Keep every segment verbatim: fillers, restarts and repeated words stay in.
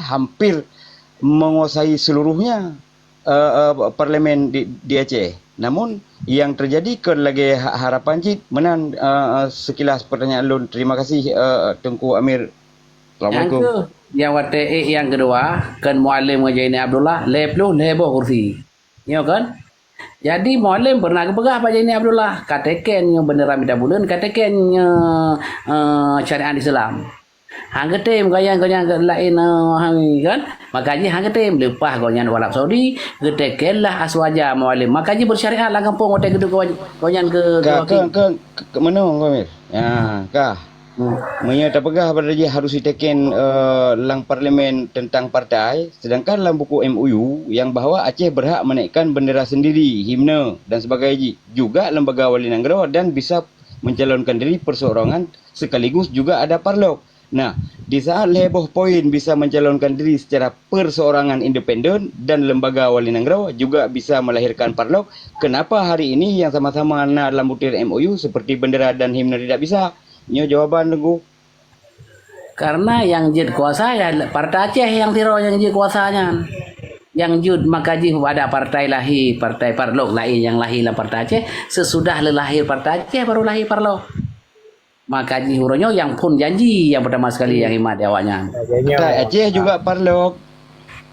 hampir menguasai seluruhnya, eh, eh, parlemen di, di Aceh. Namun, yang terjadi kon lagée ha-, harapan cit meunan, eh, eh, sekilas pertanyaan lôn. Terima kasih, eh, Teungku Amir. Assalamualaikum. Nyang keu-, nyang watée ék nyang keudua, kon Mualem ngon Zaini Abdullah, lhée ploh lhée boh kursi. Nyoe kon? Jadi, Mualem pernah geupeugah bak Zaini Abdullah, ka teken nyoe beundera mita buleuen, ka teken nyoe, eh, syariat Islam. Han geutem gobnyan, gobnyan laén, eh, hai, kan? Maka jih han geutem, leupah gobnyan u Arab Saudi, geutekenlah Aswaja Mualem. Maka jih bersyariat lam gampông watée geuduek gobnyan keu, keu Ka, wakil. Ka, ka, ka, ka, meunoe, Amir. Ya, ka. Hmm. Meunyoe tapeugah bak jih harus jiteken, eh, lam parlemen tentang partai, sedangkan lam buku M O U yang bahwa Aceh berhak menaikkan bendera sendiri, himne dan sebagainya, juga lembaga wali nanggroe dan bisa mencalonkan diri perseorangan sekaligus juga ada parlok. Nah, di saat lhée boh poin bisa mencalonkan diri secara perseorangan independen dan lembaga wali nanggroe juga bisa melahirkan parlok, kenapa hari ini yang sama-sama na dalam butir M O U seperti bendera dan himne tidak bisa? Nyoe jawaban Teungku. Karena nyang jeuet kuasa ya partai Aceh nyang sidroe nyang jeuet kuasa nyan. Nyang jeuet maka jih ada partai lahé, partai parlok laén nyang lahé lam partai Aceh. Sesudah leulahé partai Aceh baru lahé parlok. Maka jih uroe nyoe nyang phon janji nyang pertama sekali nyang imat di awaknyan. Partai Aceh juga parlok.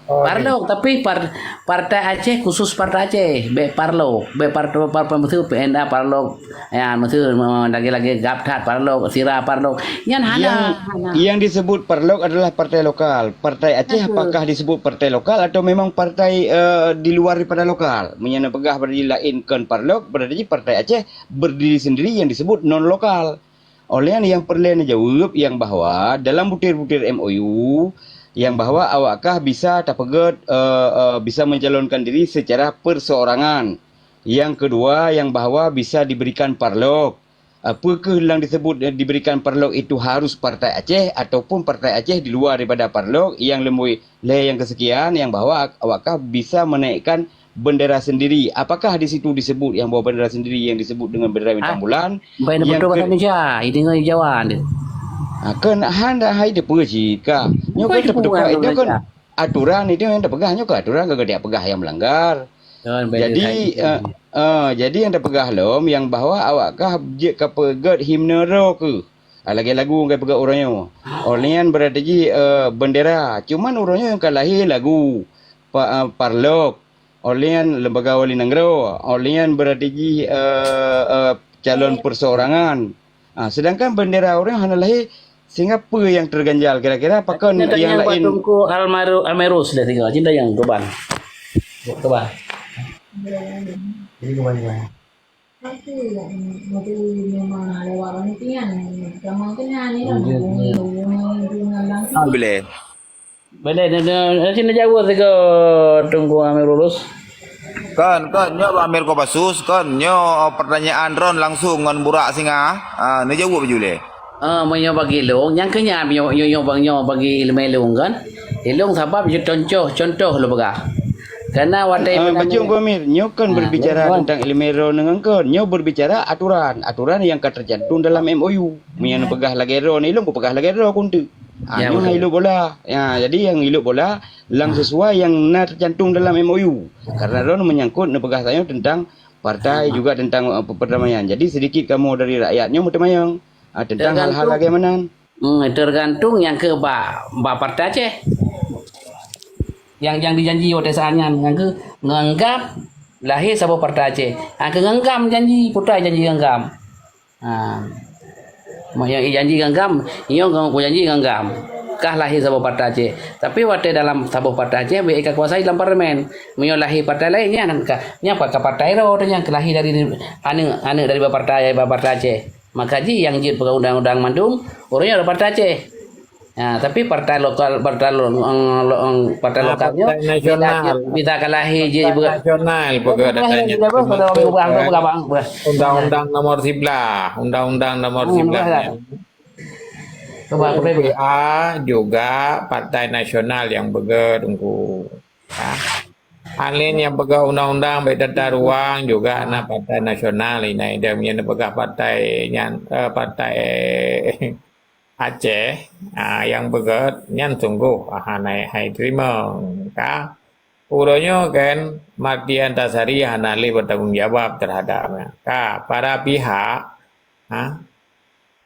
Oh, parlok, tapi par-, partai Aceh khusus partai Aceh, bék parlok, bék par-, par-, par-, maksud P N A parlok, ya, maksud, eh, lagi-lagi GAM that parlok, SIRA parlok. Nyan hana, yang, hana. Yang disebut parlok adalah partai lokal. Partai Aceh apakah disebut partai lokal atau memang partai, eh, di luar daripada lokal? Meunyoe peugah berdiri laén kon parlok, berarti partai Aceh berdiri sendiri yang disebut non lokal. Oleh nyan nyang peureulée neujaweueb nyang bahwa dalam butir-butir M O U, nyang bahwa awak kah bisa tapeugét, eh, eh, bisa mencalonkan diri secara perseorangan. Nyang keudua, nyang bahwa bisa diberikan parlok. Eh, peu kheueh nyang disebut, eh, diberikan parlok itu harus Partai Aceh ataupun Partai Aceh di luar daripada parlok nyang leumbôi lhée nyang keuseukian, nyang bahwa awak kah bisa menaikkan bendera sendiri. Apakah di situ disebut nyang bahwa bendera sendiri nyang disebut dengan bendera bintang bulan? Bai na beutôi bahasa Indonesia, ideungoe Jawa deh. Ah, kan hana hai teupeue cit ka. Nyoe kan teupeue, itu kan aturan itu nyang teupeugah nyoe kan aturan ka geudiak peugah nyang melanggar. Jadi, eh, eh, jadi nyang teupeugah lom nyang bahwa awak kah jeuet ka peugét himne droe keuh. Ah, lagée lagu nyang ka peugét uroe nyoe. Oleh nyan berarti jih, eh, bendera. Cuman uroe nyoe nyang ka lahé lagu pa-, eh, parlok. Oleh nyan lembaga wali nanggroe, oleh nyan berarti jih, eh, eh, calon perseorangan. Ah, sedangkan bendera ureuëng hana lahé, sehingga peue nyang terganjal kira-kira pakon nyang laén? Teungku Almaru-, Almerus dah tiga. Cinta yang keban. Keban. Jadi keban, keban. Bilé. Bilé, na, na, na, na jaweueb sigoe Teungku Amirulus. Kon, kon, nyoe Amir Kopassus, kon, nyoe pertanyaan droen langsung ngon Burak Singa. Ah, neujaweueb baju lé. Ah, meunyoe bagi lôn, nyang keu nyan, nyoe, nyoe, nyoe bagi ilmu lôn kan. Ilung sabab jeuet contoh, contoh lôn peugah. Karena watèe Ah, Teungku Amir, nyoe kan berbicara tentang ilmu droen ngon kon. Nyoe berbicara aturan, aturan yang ka tercantum dalam M O U. Meunyoe neupeugah lagèe droen, ilung kupeugah lagèe droen kunteuk. Ah, nyoe hai ilok bola. Ya, jadi nyang ilok bola lam sesuai nyang na tercantum dalam M O U. Karena droen menyangkut neupeugah tanyoe tentang partai juga tentang, eh, perdamaian. Jadi sedikit kamoe dari rakyat nyoe meuteumanyong, ah, tentang hal-hal lagèe meunan. Hmm, tergantung nyang keu ba, ba Partai Aceh. Nyang, nyang dijanji watèe saat nyan, nyang keu ngon GAM lahé saboh Partai Aceh. Nyang keu ngon GAM janji, putai janji ngon GAM. Ha. Meunyoe janji ngon GAM, nyoe ngon kujanji ngon GAM. Kah lahé saboh Partai Aceh. Tapi watèe dalam saboh Partai Aceh, bèk ka kuasai lam parlemen. Meunyoe lahé partai laén, nyan ka, nyan ka partai droe, nyan keu lahé dari aneuk, aneuk dari ba partai, ba Partai Aceh. Maka jih nyang jeuet peugah undang-undang mandum, ureueng nyoe Partai Aceh. Ha, tapi partai lokal, partai lo-, lo-, partai lokal nyoe, partai nasional. Bisa ka lahé jih. Partai nasional, peugah datanya. Undang-undang nomor sebelas, undang-undang nomor sebelas. Coba, U P A juga partai nasional nyang peugah, Teungku. Ha. Hal laén nyang peugah undang-undang bèk tata ruang juga na partai nasional inan idem nyang peugah partai nyan, eh, partai Aceh, ah, nyang beugét nyan sunggoh, ah, hana hai teurimong, ka. Uroe nyoe kan, Mardian Tasari hana lé bertanggung jawab terhadap, ka, para pihak, ha,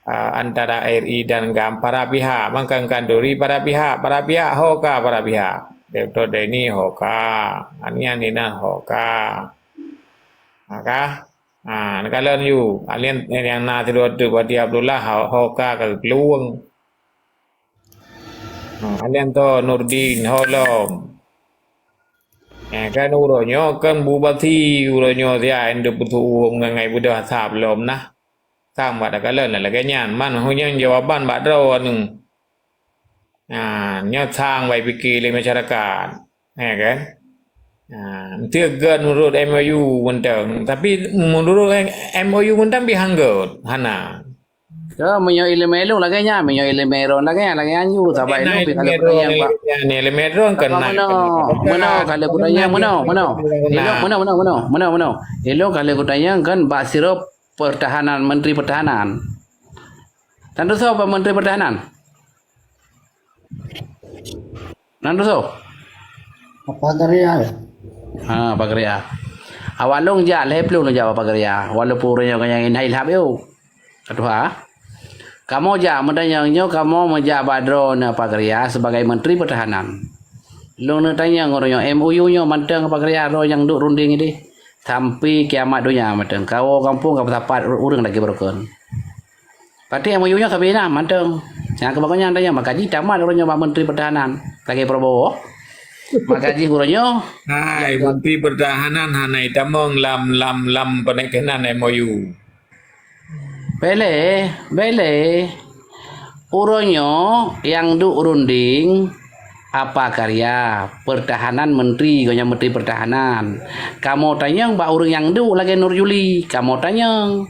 ah, antara R I dan GAM, para pihak, mangkang kanduri para pihak, para pihak ho ka para pihak. Doktor Deni ho ka, Anian Dinan ho ka. Ha, ka? Ha, neukalon yue. Alien nyang na sidroe teuk Badi Abdullah ho, ho ka ka geuklueng. Ha, alien to Nurdin ho lom. Eh, kan uroe nyoe kan bubasi uroe nyoe siat endeuk peutuwoe ngon ngai beudôh asab lom nah. Sang bak takalon lagée nyan, man ho nyang jawaban bak droe anu. Ha, nyoe sang bai pike lé masyarakat. Ya kan? Ha, enteuk gét menurut M O U mantong. Tapi menurut M O U mantong pih han gét. Hana. Ka, meunyoe iéleumé lôn lagée nyan, meunyoe iéleumé droen lagée nyan, lagée nyan ju, sabab ilôn pih ka lheueh kutanyong bak. Iéleumé droen kan na. Meunoe, meunoe ka lheueh kutanyong, meunoe, meunoe. Ilôn, meunoe, meunoe, meunoe, meunoe, meunoe. Ilôn ka lheueh kutanyong kan bak sidroe pertahanan, Menteri Pertahanan. Tan tusoe bak Menteri Pertahanan? Nan tusoe? Apa karya? Ha, Pak Geria. Awak lôn jak lhée plueng lôn jak Pak Geria. Walaupun ureuëng nyoe nyang inhai lhab yôh. Ka tuha. Kamoe jak meutanyong nyoe, kamoe meujak bak droeneuh Pak Geria sebagai Menteri Pertahanan. Lôn neutanyong ureuëng nyoe, M O U nyoe mantong Pak Geria droe nyang duek runding ideh. Sampai kiamat donya mantong. Kawoe gampông ka peusapat ureuëng lagée beurukon. Patéh M O U nyoe sabe na mantong. Nyang keu bagoe nyan tanyong, maka jih tamat uroe nyoe bak Menteri Pertahanan lagée Prabowo. Maka jih uroe nyoe. Hai, Menteri Pertahanan hana itamong lam, lam, lam peunekeunan M O U. Bele, bele. Uroe nyoe nyang duek runding Apa Karya, Pertahanan Menteri, gobnyan Menteri Pertahanan. Kamoe tanyong bak ureuëng nyang duek lagée Nur Juli, kamoe tanyong.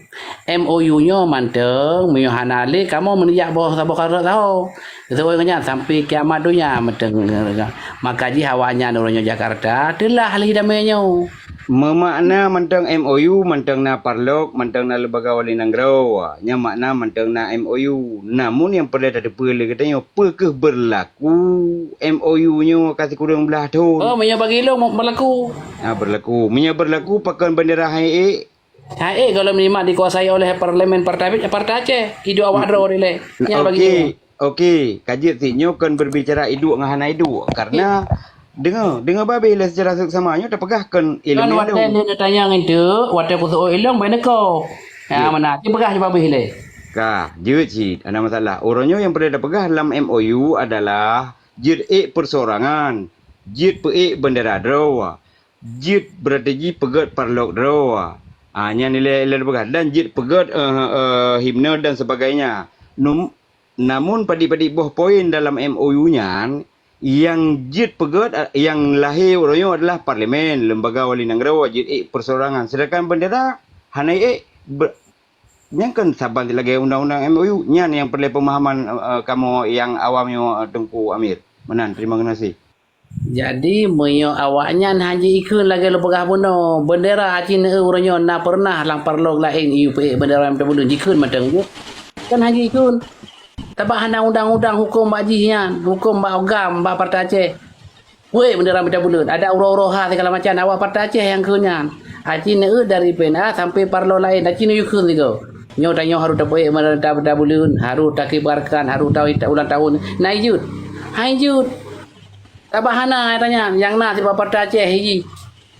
M O U nyoe mantong, meunyoe hana lé kamoe meunijak boh saboh kareueng saho. Sesuai ngon nyan sampai kiamat donya mantong. Maka jih awaknyan uroe nyoe Jakarta teulah lé damé nyoe. Meumakna mantong M O U, mantong na parlok, mantong na lembaga wali nanggroe. Nyan makna mantong na M O U. Namun nyang peureulée tateupeue lé geutanyoe, peu kheueh beurlaku M O U nyoe ka sikureueng blaih thon. Oh, meunyoe bagi lôn beurlaku. Ah, beurlaku. Meunyoe beurlaku, pakon bendera hai ék? Hai ék kalau memang dikuasai oleh parlemen Partai, Partai Aceh, iduek awak droe dilée. Nyan bagi lôn. Okey, ka jeuet sit nyoe kon berbicara iduek ngon hana iduek. Karena, deungoe, deungoe babeh lé secara seksama nyoe tapeugah kon iéleumé lôn. Watée lé neutanyong itu, watée kuseuôt ilong bai neuko. Ya, mana? Dipeugah babeh lé. Ka, jeuet cit, hana masalah. Uroe nyoe nyang peureulée tapeugah lam M O U adalah jeuet ék peuseorangan, jeuet peuék bendera droe, jeuet berarti jih peugét parlok droe. Ah, nyan ilée, ilée tapeugah. Dan jeuet peugét, eh, eh, himne dan sebagainya. Num-, Namun padit-padit boh poin dalam M O U nyan, nyang jeuet peugét, nyang lahé uroe nyoe adalah parlemen, lembaga wali nanggroe jeuet ék peuseorangan. Sedangkan bendera hana ék be-, nyan kan saban lagée undang-undang M O U. Nyan nyang peureulée peumahaman, eh, kamoe nyang awam nyoe, eh, Teungku Amir. Meunan, terima kasih. Jadi, meunyoe awaknyan han jiikheun lagée lôn peugah bunoe, bendera Aceh neueu uroe nyoe na peureunah lam parlok laén iyue peuék bendera mita buleuen jikheun mantong jeuet. Kan han jiikheun. Sabab hana undang-undang huköm bak jih nyan, huköm bak GAM, bak Partai Aceh. Peuék bendera mita buleuen, adak uroe-uroe ha segala macam awak Partai Aceh nyang kheun nyan. Aceh neueu dari P N A sampai parlok laén, Aceh neuyue kheun sigoe. Nyoe tanyoe harôh tapeuék bendera mita buleuen, harôh takibarkan, harôh tahu ulang tahun. Na jeuet. Han jeuet. Sabab hana, nyata nyan, nyang na sibak Partai Aceh jih.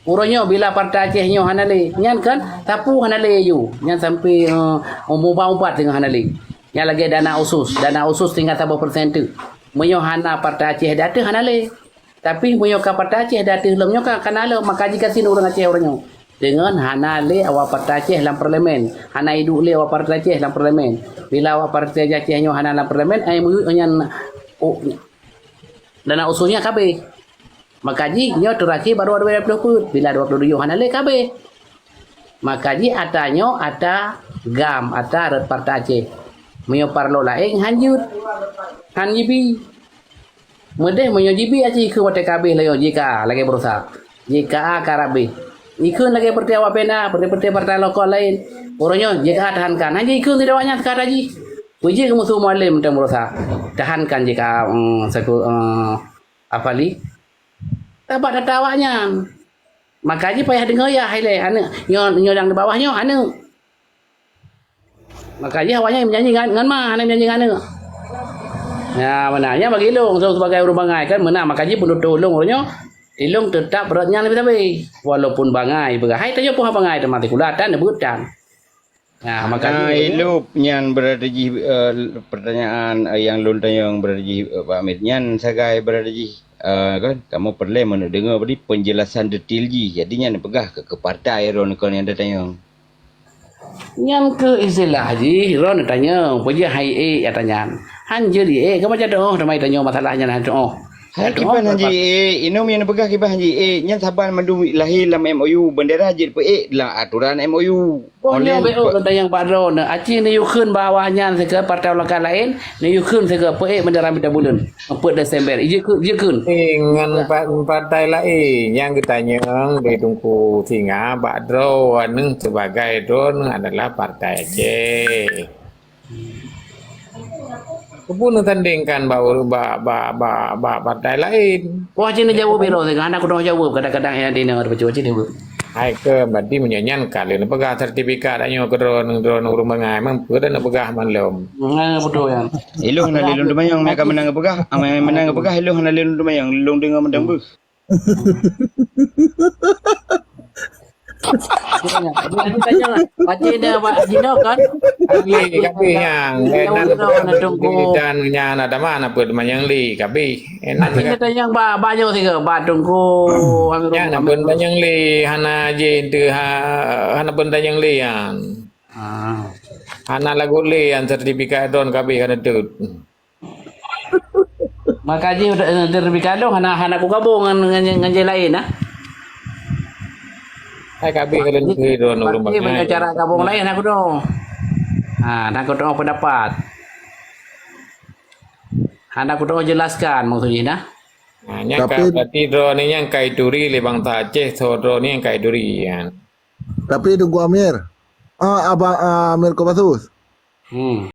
Uroe nyoe bila Partai Aceh nyoe hana lé, nyan kan sapeue hana lé yue. Nyan sampai, eh, mubat-ubat teungoh hana lé. Nyan lagée dana otsus, dana otsus tinggai saboh persen teuk. Meunyoe hana Partai Aceh di ateueh hana lé. Tapi meunyoe ka Partai Aceh di ateueh lom nyoe ka, ka na lom, maka jih gasien ureuëng Aceh uroe nyoe. Deungon hana lé awak Partai Aceh lam parlemen, hana iduek lé awak Partai Aceh lam parlemen. Bila awak Partai Aceh nyoe hana lam parlemen, ai muyuet nyan, oh, dana otsus nyan ka abéh. Maka jih nyoe teurakhir bak dua ribu dua puluh peuet, bila dua puluh tujuh hana lé ka abéh. Maka jih ata nyoe ata GAM, ata rot Partai Aceh. Meunyoe parlok laén han jeuet, han jibi. Meudeh meunyoe jibi Aceh ikheun watée ka abéh lagée J K A lagée beurusak. J K A ka abéh. Ikheun lagée peureuté awak P N A, peureuté-peureuté partai lokal laén. Uroe nyoe J K A tahankan. Han jeuet ikheun sidroe awaknyan ka ata jih. Peue jih keu musoh Mualem teuh meurusak? Tahankan jih ka, mm, saku, eh, Afali. Tabat ata awaknyan. Maka jih payah deungoe yah ilée aneuk. Nyoe, nyoe nyang di bawah nyoe aneuk. Maka jih awaknyan menyanyi ngon, ngon ma, hana menyanyi ngon aneuk. Ya, meunan. Nyan bagi lôn, lôn sebagai ureueng bangai kan meunan. Maka jih peunutoh lôn uroe nyoe, ilôn teutap rot nyan leubeh sabe. Walaupun bangai, peugah, "Hai, tanyoe pun bangai teuma sikula, tan neubeuet tan." Nah, maka Ah, jih, ilop nyan berarti jih, eh, pertanyaan, eh, yang lôn tanyong berarti jih, eh, Pak Amir. Nyan sagai berarti jih, eh, kan, kamoe peureulée meuneuk deungoe berarti penjelasan detail jih. Jadi nyan peugah ke, ke partai droeneuh kon nyang tatanyong. Nyan keuh istilah jih, droeneuh tanyong, peue jih hai ék ata nyan. Han jeuet ék, ka macam tu, oh, teuma tanyong masalah nyan han tu, oh. Hai kiban hanji ék, inong nyang peugah kiban hanji ék, nyan saban mandum lahé lam M O U, bendera jeuet peuék lam aturan M O U. Boh nyoe bék oh teuntang nyang bak droeneuh, aci neuyue kheun bak awak nyan sigoe partai ulôn ka laén, neuyue kheun sigoe peuék bendera mita buleuen, empat Desember. Ijeuet kheun, ijeuet kheun. Eh, ngon pa-, partai laén nyang geutanyong di Teungku Singa bak droeneuh sebagai droeneuh adalah Partai Aceh. Keupeue neutandingkan bak, bak, bak, bak, bak partai laén. Wah, cit neujaweueb, Biro, hana kudong jaweueb, kadang-kadang nyang dina ada baca cit neujaweueb. Hai ke, berarti meunyoe nyan ka lheueh neupeugah sertifikat tanyoe keu droeneuh, droeneuh ureueng bangai, memang peue dah neupeugah mandum. Nah, betul, ya. Ilong hana lé lôn teumanyong, maka menang geupeugah, amai menang geupeugah, ilong hana lé lôn teumanyong, lôn deungoe mantong beuh. Pacé dah bak jinoe kan? Kabéh, kabéh nyang. Eh, nan Jinoe na tunggu. Dan nyang na dama na peuet manyang li, kabéh. Eh, nan Pacé dah tanyong bak, bak nyoe sigoe, bak Teungku Amirul Nyang na Muhammad. Peuet manyang li, hana jih teu ha, hana peuet manyang li nyan. Ah. Hana lagu li nyan sertifikat don kabéh hana teuet. Maka jih udah, eh, sertifikat don hana, hana kugabong ngan, ngan, ngan jih laén, ah. Hai kabéh ka lôn keu droeneuh ureueng bangai. Cara gabong laén hana kudong. Ha, hana kudong pendapat. Hana kudong jelaskan maksud jih nah. Ha, nyan ka Tapi berarti droeneuh nyan ka ituri lé bansa Aceh, so droeneuh nyan ka ituri, ya. Tapi Teungku Amir, ah, Abang, ah, Amir Kopassus. Hmm.